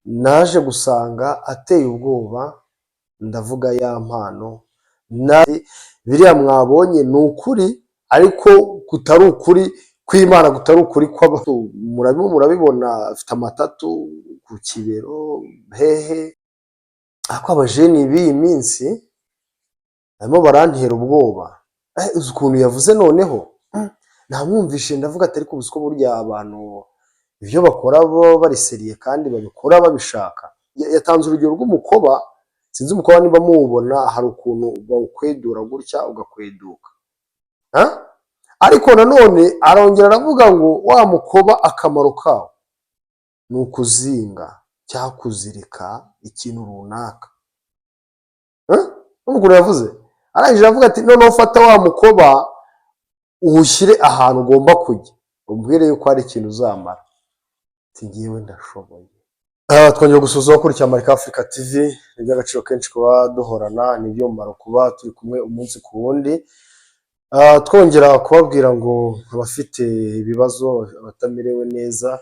Naje gusanga ateye ubwoba, ndavuga Yampano. Biriya mwabonye ni ukuri, ariko kutari ukuri kw'Imana, kutari ukuri kw'abantu. Murabimo murabibona, afite amatattoo ku kibero hehe. Ariko abajeni b'iyi minsi barimo barantera ubwoba. Uzi ukuntu yavuze noneho? Namwumvishe ndavuga ati: "Ariko uzi ko burya abantu ibyo bakora baba bari sérieux kandi babikora babishaka?" Yatanze urugero rw'umukoba. Sinzi umukoba niba muwubona, hari ukuntu bawukwedura gutya ugakweduka. Ha? Ariko nanone arongera aravuga ngo wa mukoba akamaro kawo ni ukuzinga cyangwa kuzirika ikintu runaka. Urumva ukuntu yavuze? Arangije aravuga ati: "Noneho fata wa mukoba uwushyire ahantu ugomba kujya, umbwire yuko hari ikintu uzamara." Ati: "Ngewe ndashoboye." Twongeye gusuzuma abakurikira Marika Africa TV. Ni iby'agaciro kenshi kuba duhorana, ni iby'umumaro kuba turi kumwe umunsi ku wundi. Twongera kubabwira ngo abafite ibibazo, abatamerewe neza,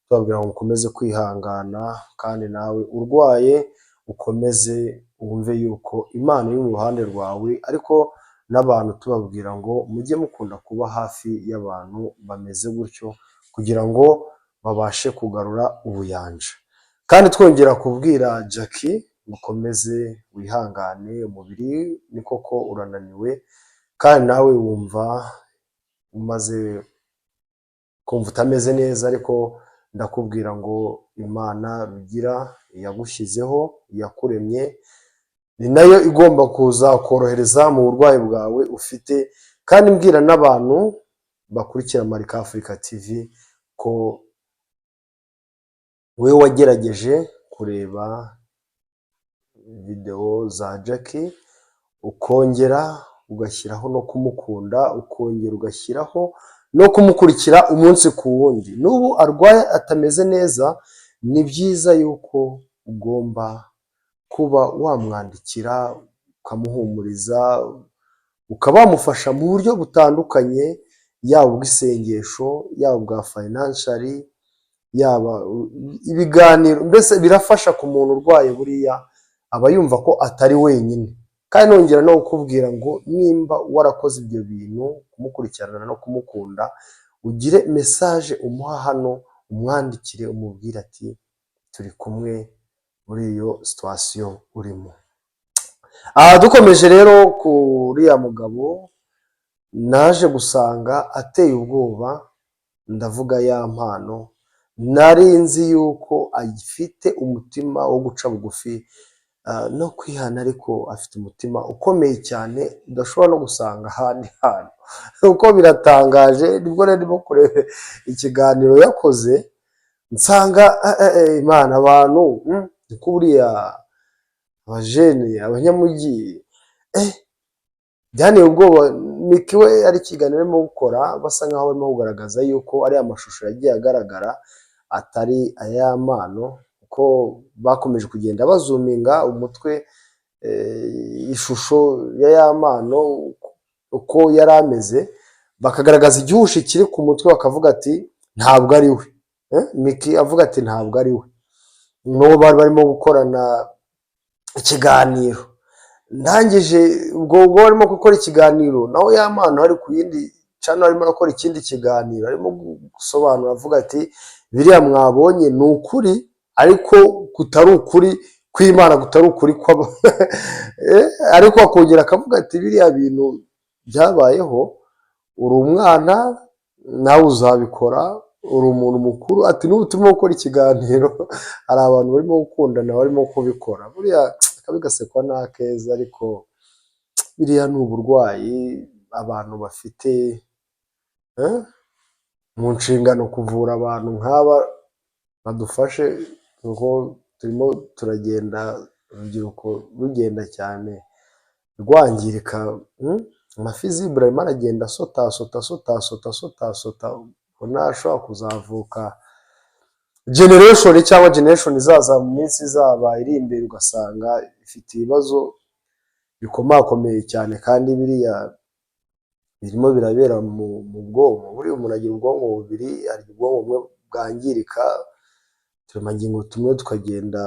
tubabwira ngo mukomeze kwihangana, kandi nawe urwaye ukomeze wumve yuko Imana iri mu ruhande rwawe. Ariko n'abantu tubabwira ngo mujye mukunda kuba hafi y'abantu bameze gutyo kugira ngo babashe kugarura ubuyanja. Kandi twongera kubwira Jackie ngo ukomeze wihangane, umubiri ni koko urananiwe, kandi nawe wumva umaze kumva utameze neza, ariko ndakubwira ngo Imana Rugira yagushyizeho, yakuremye, ni nayo igomba kuza korohereza mu burwayi bwawe ufite. Kandi mbwira n'abantu bakurikira Marika Africa TV ko wowe wagerageje kureba videwo za Jackie, ukongera ugashyiraho no kumukunda, ukongera ugashyiraho no kumukurikira umunsi ku wundi, n'ubu arwaye atameze neza, ni byiza yuko ugomba kuba wamwandikira, ukamuhumuriza, ukaba wamufasha mu buryo butandukanye, yaba ubw'isengesho, yaba ubwa financial, yaba ibiganiro, mbese birafasha ku muntu urwaye. Buriya aba yumva ko atari wenyine. Kandi nongera no kukubwira ngo nimba warakoze ibyo bintu, kumukurikirana no kumukunda, ugire message umuha hano, umwandikire, umubwire ati: "Turi kumwe muri iyo situation urimo." Aha dukomeje rero kuri ya mugabo, naje gusanga ateye ubwoba, ndavuga Yampano. Nari nzi yuko agifite umutima wo guca bugufi no kwihana, ariko afite umutima ukomeye cyane udashobora no gusanga ahandi hantu, kuko biratangaje. Nibwo nari ndimo kureba ikiganiro yakoze, nsanga Imana, abantu niko buriya abajene, abanyamujyi, byanteye ubwoba. Miki we ari ikiganiro arimo gukora, basa nkaho barimo kugaragaza yuko ariya mashusho yagiye agaragara atari ay'Yampano, kuko bakomeje kugenda bazoominga umutwe, ishusho ya Yampano uko yari ameze, bakagaragaza igihushi kiri ku mutwe, bakavuga ati: "Ntabwo ari we." Miki avuga ati: "Ntabwo ari we." N'uwo bari barimo gukorana ikiganiro, ndangije ubwo barimo gukora ikiganiro, naho Yampano ari ku yindi channel arimo arakora ikindi kiganiro, arimo gusobanura avuga ati: "Biriya mwabonye ni ukuri, ariko kutari ukuri kw'Imana, kutari ukuri ariko akongera akavuga ati: "Biriya bintu byabayeho, uri umwana nawe uzabikora, uri umuntu mukuru." Ati: "N'ubu turimo gukora ikiganiro, hari abantu barimo gukundana barimo kubikora." Buriya akabi gasekwa n'akeza, ariko biriya ni uburwayi abantu bafite mu nshingano kuvura abantu nk'aba badufashe, kuko turimo turagenda, urubyiruko rugenda cyane rwangirika. Amafusible arimo aragenda asotasota, asotasota, asotasota, ubona ashobora kuzavuka generation cyangwa generation izaza mu minsi izaba iri imbere, ugasanga ifite ibibazo bikomakomeye cyane. Kandi biriya birimo birabera mu bwonko. Buriya umuntu agira ubwonko bubiri, hari ubwonko bumwe bwangirika. Uturemangingo tumwe tukagenda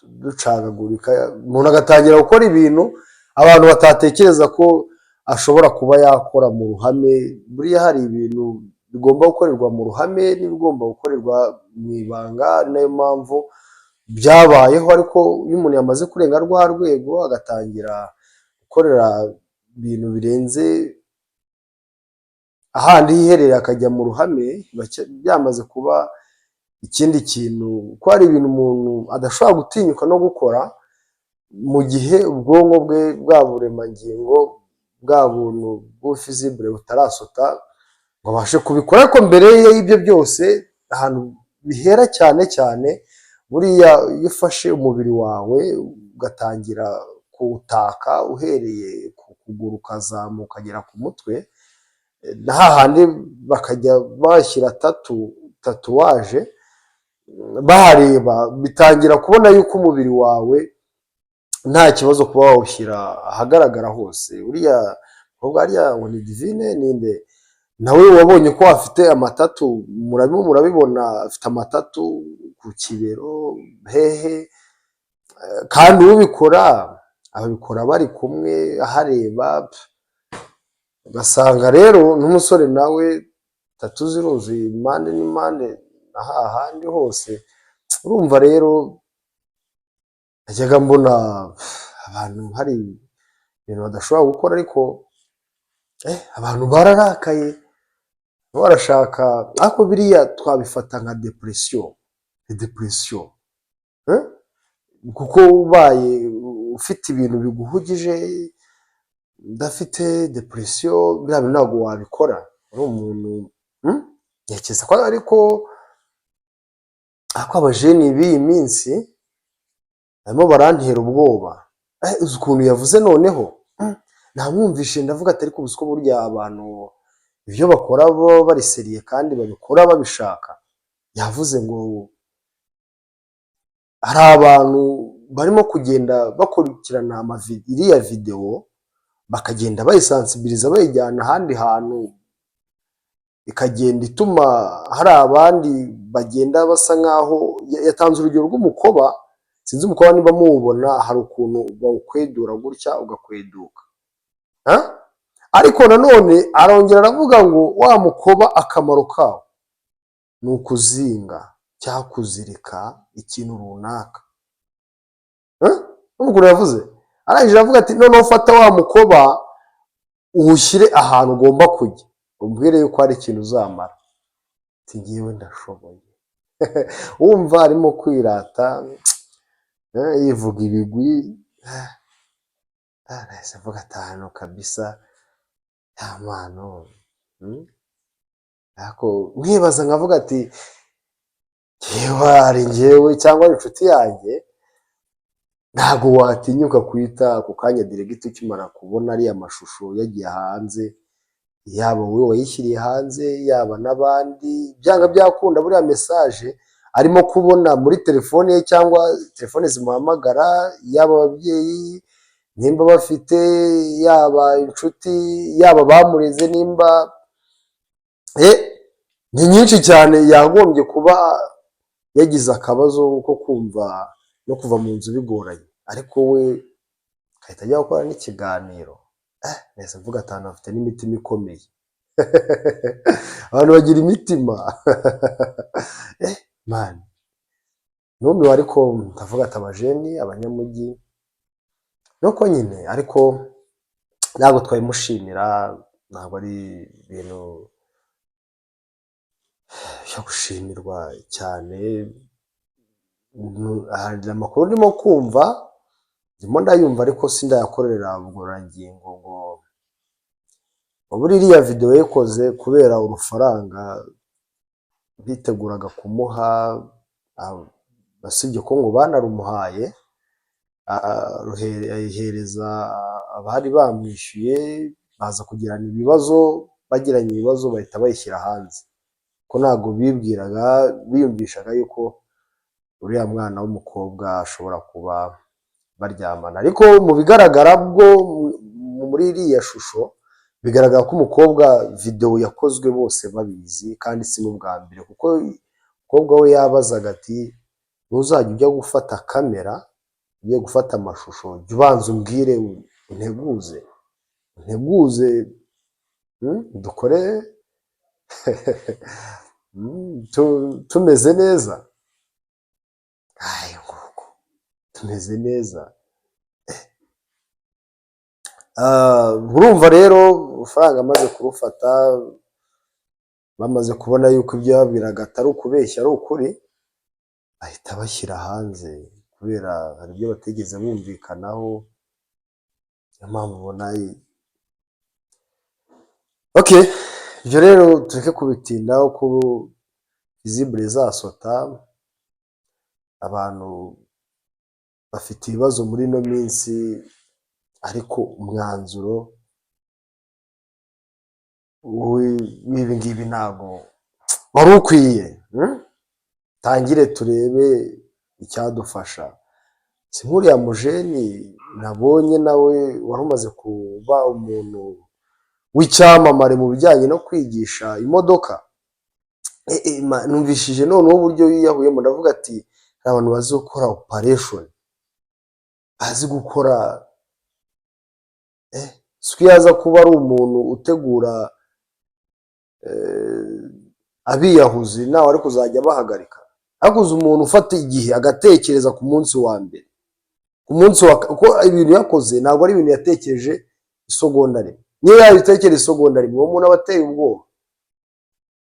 ducagagurika, umuntu agatangira gukora ibintu abantu batatekereza ko ashobora kuba yakora mu ruhame. Buriya hari ibintu bigomba gukorerwa mu ruhame n'ibigomba gukorerwa mu ibanga, ari nayo mpamvu byabayeho. Ariko iyo umuntu yamaze kurenga rwa rwego, agatangira gukorera ibintu birenze ahandi hiherereye, akajya mu ruhame, biba byamaze kuba ikindi kintu, ko hari ibintu umuntu adashobora gutinyuka no gukora mu gihe ubwonko bwe, bwa buremangingo, bwa buntu bw'ubufizibure butarasota ngo abashe kubikora. Ariko mbere y'ibyo byose, ahantu bihera cyane cyane, buriya iyo ufashe umubiri wawe ugatangira kuwutaka, uhereye ku kuguru ukazamuka ukagera ku mutwe, na hahandi bakajya bashyira tattoo, tatouage, bahareba, bitangira kubona yuko umubiri wawe nta kibazo kuba wawushyira ahagaragara hose. Uriya mukobwa hariya ngo ni Divine ninde, nawe wabonye ko afite amatattoo, murabimo murabibona, afite amatattoo ku kibero hehe, kandi ubikora ababikora bari kumwe ahareba. Ugasanga rero n'umusore nawe tattoo ziruzuye impande n'impande na hahandi hose. Urumva rero najyaga mbona abantu hari ibintu badashobora gukora, ariko abantu bararakaye, barashaka. Ariko biriya twabifata nka dépression, ni dépression, kuko ubaye ufite ibintu biguhugije, udafite dépression, biriya bintu ntabwo wabikora uri umuntu. Ntekereza ko ariko abajeunes b'iyi minsi barimo barantera ubwoba. Uzi ukuntu yavuze noneho? Namwumvishe ndavuga ati: "Ariko uzi ko burya abantu ibyo bakora baba bari sérieux kandi babikora babishaka?" Yavuze ngo hari abantu barimo kugenda bakurikirana iriya videwo, bakagenda bayisansibiriza, bayijyana ahandi hantu, ikagenda ituma hari abandi bagenda basa nkaho. Yatanze urugero rw'umukoba. Sinzi umukoba niba muwubona, hari ukuntu bawukwedura gutya ugakweduka. Ha? Ariko nanone arongera aravuga ngo wa mukoba akamaro kawo ni ukuzinga cyangwa kuzirika ikintu runaka. Urumva ukuntu yavuze? Arangije aravuga ati: "Noneho fata wa mukoba uwushyire ahantu ugomba kujya, umbwire yuko hari ikintu uzamara." Ati: "Ngewe ndashoboye." Wumva arimo kwirata, yivuga ibigwi. Nahise mvuga atanu kabisa ya mpano. Ariko nkibaza nkavuga ati: "Njyewe, ari njyewe cyangwa ari inshuti yanjye, ntabwo watinyuka guhita ako kanya direct ukimara kubona ariya mashusho yagiye hanze, yaba wowe wayishyiriye hanze, yaba n'abandi." Byanga byakunda buriya message arimo kubona muri telefone ye cyangwa telefone zimuhamagara, yaba ababyeyi nimba bafite, yaba inshuti, yaba abamureze nimba, ni nyinshi cyane, yagombye kuba yagize akabazo ko kumva no kuva mu nzu bigoranye, ariko we agahita ajya gukora n'ikiganiro. Nahise mvuga atanu afite n'imitima ikomeye. Abantu bagira imitima, man, numiwe. Ariko ndavuga ati: "Abajeunes, abanyamujyi nuko nyine." Ariko ntabwo twabimushimira, ntabwo ari ibintu byo gushimirwa cyane. Hari amakuru ndimo kumva, ndimo ndayumva, ariko sindayakorera ubugororangingo, ngo buriya iriya videwo yayikoze kubera urufaranga biteguraga kumuha, usibye ko ngo banarumuhaye, ayihereza abari bamwishyuye, baza kugirana ibibazo. Bagiranye ibibazo bahita bayishyira hanze, ko ntabwo bibwiraga, biyumvishaga yuko uriya mwana w'umukobwa ashobora kuba baryamana. Ariko mu bigaragara bwo muri iriya shusho, bigaragara ko umukobwa videwo yakozwe bose babizi, kandi si n'ubwa mbere, kuko Umukobwa we yabazaga ati ntuzajya ujya gufata kamera, ugiye gufata amashusho, jya ubanza umbwire, unteguze, unteguze, dukore tumeze neza. Ayo nguko tumeze neza. Urumva rero urufaranga amaze kurufata, bamaze kubona yuko ibyo yababwiraga atari ukubeshya, ari ukuri, bahita bashyira hanze kubera hari ibyo batigeze bumvikanaho. Niyo mpamvu ubona, okay, ibyo rero tureke kubitindaho, ko fusible zasota. Abantu bafite ibibazo muri ino minsi, ariko umwanzuro w'ibi ngibi ntabwo wari ukwiye. Tangire turebe icyadufasha. Si nk'uriya mujeni nabonye nawe wari umaze kuba umuntu w'icyamamare mu bijyanye no kwigisha imodoka. Numvishije noneho uburyo yiyahuyemo, ndavuga ati hari abantu bazi gukora operation, bazi gukora. Siko yaza kuba ari umuntu utegura abiyahuzi, nawe ari kuzajya abahagarika. Ariko uzi umuntu ufata igihe agatekereza ku munsi wa mbere, ku munsi wa, kuko ibintu yakoze ntabwo ari ibintu yatekereje isegonda rimwe. Niyo yabitekereza isegonda rimwe, uwo muntu aba ateye ubwoba.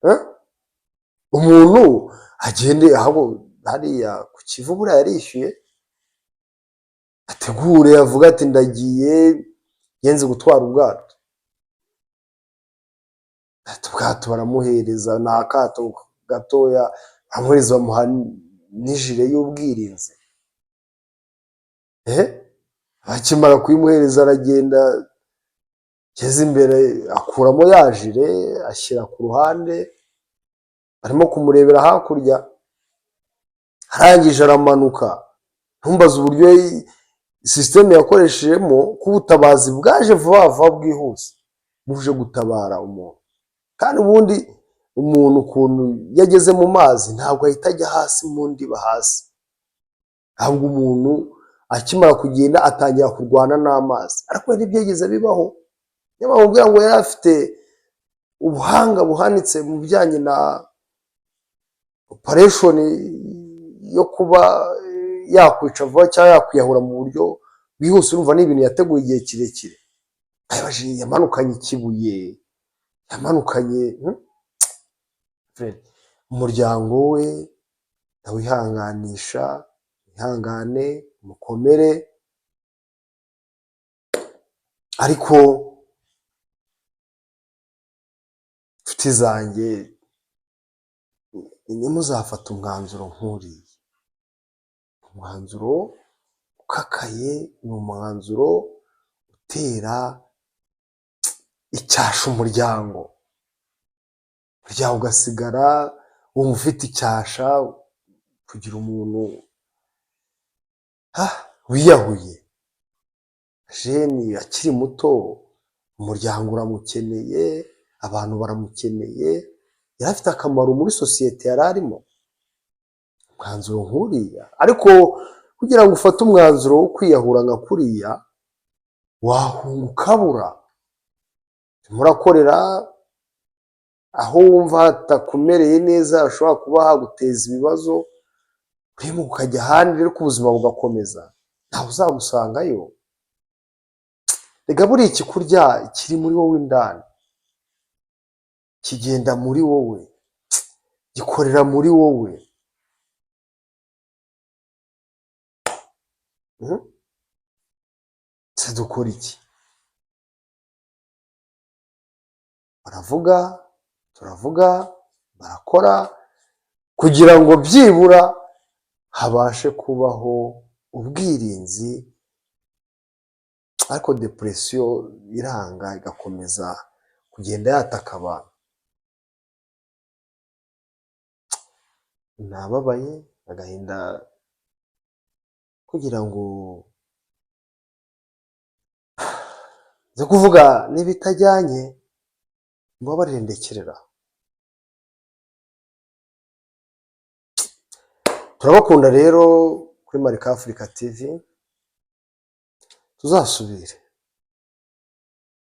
Eh? Umuntu agende aho hariya ku Kivu, buriya yarishyuye, ategure, avuga ati ndagiye ngenzi gutwara ubwato. Ati ubwato baramuhereza, ni akato gatoya, baramuhereza, bamuha n'ijire y'ubwirinzi. Akimara kuyimuhereza aragenda, ageze imbere akuramo ya jire ashyira ku ruhande, arimo kumurebera hakurya, arangije aramanuka. Ntumbaze uburyo système yakoreshejemo, ko ubutabazi bwaje vuba vuba bwihuse, buje gutabara umuntu. Kandi ubundi umuntu ukuntu iyo ageze mu mazi ntabwo ahita ajya hasi mu ndiba hasi, ntabwo. Umuntu akimara kugenda atangira kurwana n'amazi, ariko ntibyigeze bibaho. Niyo mpamvu mubwira ngo yari afite ubuhanga buhanitse mu bijyanye na operation yo kuba yakwica vuba cyangwa yakwiyahura mu buryo bwihuse. Urumva ni ibintu yateguye igihe kirekire. Yamanukanye ikibuye, yamanukanye umuryango we. Ndawihanganisha, wihangane, mukomere, ariko inshuti zanjye, ntimuzafate umwanzuro nk'uriya. Umwanzuro ukakaye, ni umwanzuro utera icyasha umuryango, umuryango ugasigara wumva ufite icyasha kugira umuntu wiyahuye. Jeni akiri muto, umuryango uramukeneye, abantu baramukeneye, yari afite akamaro muri sosiyete yari arimo. Umwanzuro nk'uriya, ariko kugira ngo ufate umwanzuro wo kwiyahura nka kuriya, wahunga ukabura. Urimo urakorera aho wumva hatakumereye neza, hashobora kuba haguteza ibibazo, urimuka ukajya ahandi, ariko ubuzima bugakomeza, ntawe uzagusangayo. Rega buriya ikikurya kiri muri wowe indani, kigenda muri wowe, gikorera muri wowe. Se dukora iki? Baravuga, turavuga, barakora kugira ngo byibura habashe kubaho ubwirinzi, ariko depression iranga igakomeza kugenda yataka abantu. Nababaye agahinda kugira ngo nze kuvuga n'ibitajyanye, mbabarire ndekerera aho. Turabakunda rero kuri Marika Africa TV. Tuzasubire.